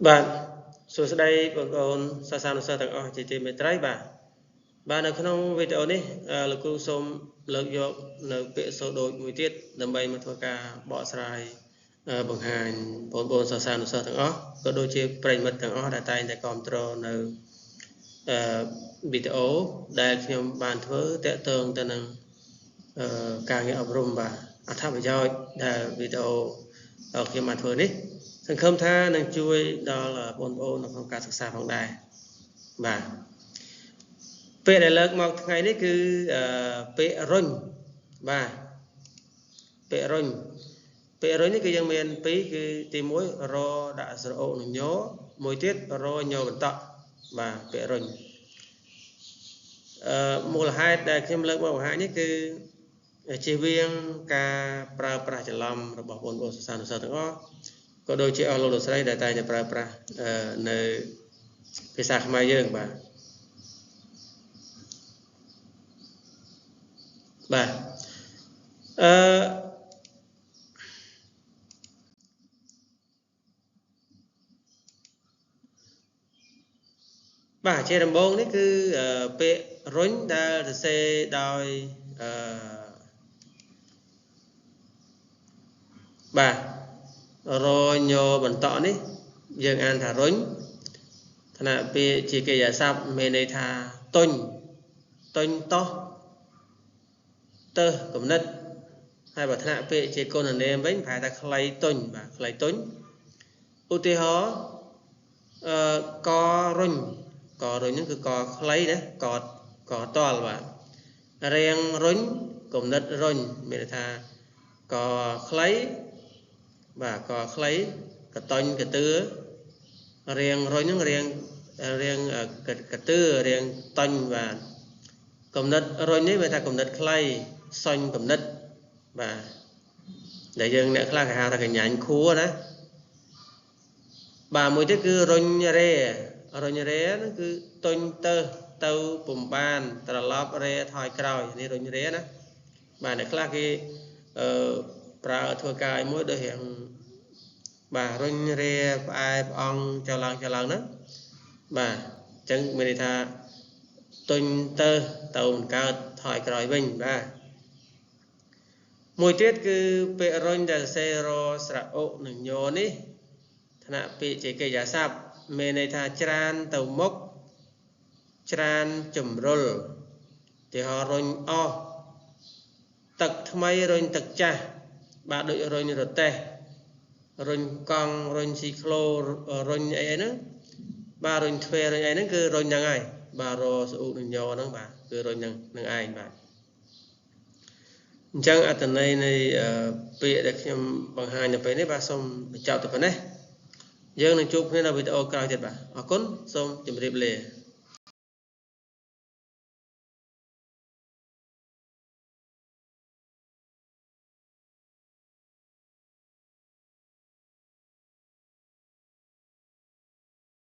បាទសួស្តីបងប្អូនសាស្ត្រានុសិស្សទាំងអស់ជាទីមេត្រីបាទបាទនៅក្នុងវីដេអូនេះលោកគ្រូសូមលើកយកនៅពាក្យសូដូចមួយទៀតដើម្បីមកធ្វើការបកស្រាយបង្ហាញបងប្អូនសាស្ត្រានុសិស្សទាំងអស់ក៏ដូចជាប្រិយមិត្តទាំងអស់ដែលតែងតែគាំទ្រនៅវីដេអូដែលខ្ញុំបានធ្វើតាក់ទងទៅនឹងការងារអប់រំបាទអត្ថប្រយោជន៍ដែលវីដេអូខ្ញុំបានធ្វើនេះសង្ឃឹមថានឹងជួយដល់បងប្អូននៅក្នុងការសិក្សាផងដែរបាទពាក្យដែលលើកមកថ្ងៃនេះគឺពាក្យរុញបាទពាក្យរុញពាក្យរុញនេះគឺយើងមានពីរគឺទី1រដាក់ស្រអូនឹងញមួយទៀតរញបន្តក់បាទពាក្យរុញមូលហេតុដែលខ្ញុំលើកមកបង្ហាញនេះគឺជៀសវាងការប្រើប្រាស់ច្រឡំរបស់បងប្អូនសិស្សានុសិស្សទាំងអស់ក៏ដូចជាអស់លោកលោកស្រីដែលតែងតែប្រើប្រាស់នៅភាសាខ្មែរយើងបាទបាទអឺបាទជាដំបូងនេះគឺពាក្យរុញដែលសរសេរដោយបាទរញបន្តនេះយើងអានថារុញឋានៈពាក្យជាកិរិយាសព្ទមានន័យថាតុញតុញតោះទៅគំនិតហើយបើឋានៈពាក្យជាគុណនាមវិញប្រែថាខ្លីតុញបាទខ្លីតុញឧទាហរណ៍ករុញករុញហ្នឹងគឺកខ្លីណាកកតល់បាទរៀងរុញគំនិតរុញមានន័យថាកខ្លីបាទកខ្លីកតុញកទឿរៀងរុញហ្នឹងរៀងរៀងកទឿរៀងតុញបាទគំនិតរុញនេះវាថាគំនិតខ្លីសុញគំនិតបាទដែលយើងអ្នកខ្លះគេហៅថាកញ្ញាញ់ខួរណាបាទមួយទៀតគឺរុញរេរុញរេហ្នឹងគឺតុញទៅទៅពុំបានត្រឡប់រេថយក្រោយនេះរុញរេណាបាទអ្នកខ្លះគេប្រើធ្វើការឲ្យមួយដូចរៀងបាទរុញរាផ្អែផ្អង់ចឡើងចឡើងហ្នឹងបាទអញ្ចឹងមានន័យថាទុញទៅទៅមិនកើតថយក្រោយវិញបាទមួយទៀតគឺពាក្យរុញដែលសរសេររស្រៈអុនិងញនេះឋានៈពាក្យជាកិរិយាសព្ទមានន័យថាច្រានទៅមុខច្រានជំរុលទីហោរុញអស់ទឹកថ្មីរុញទឹកចាស់បាទដូចរុញរទេះរុញកង់រុញស៊ីក្លូរុញអីអីហ្នឹងបាទរុញទ្វេរុញអីហ្នឹងគឺរុញហ្នឹងហើយបាទរស្អ៊ូនឹងញហ្នឹងបាទគឺរុញហ្នឹងនឹងឯងបាទអញ្ចឹងអត្ថន័យនៃពាក្យដែលខ្ញុំបង្ហាញនៅពេលនេះបាទសូមបញ្ចប់តែប៉ុណ្ណេះយើងនឹងជួបគ្នានៅវីដេអូក្រោយទៀតបាទអរគុណសូមជម្រាបលា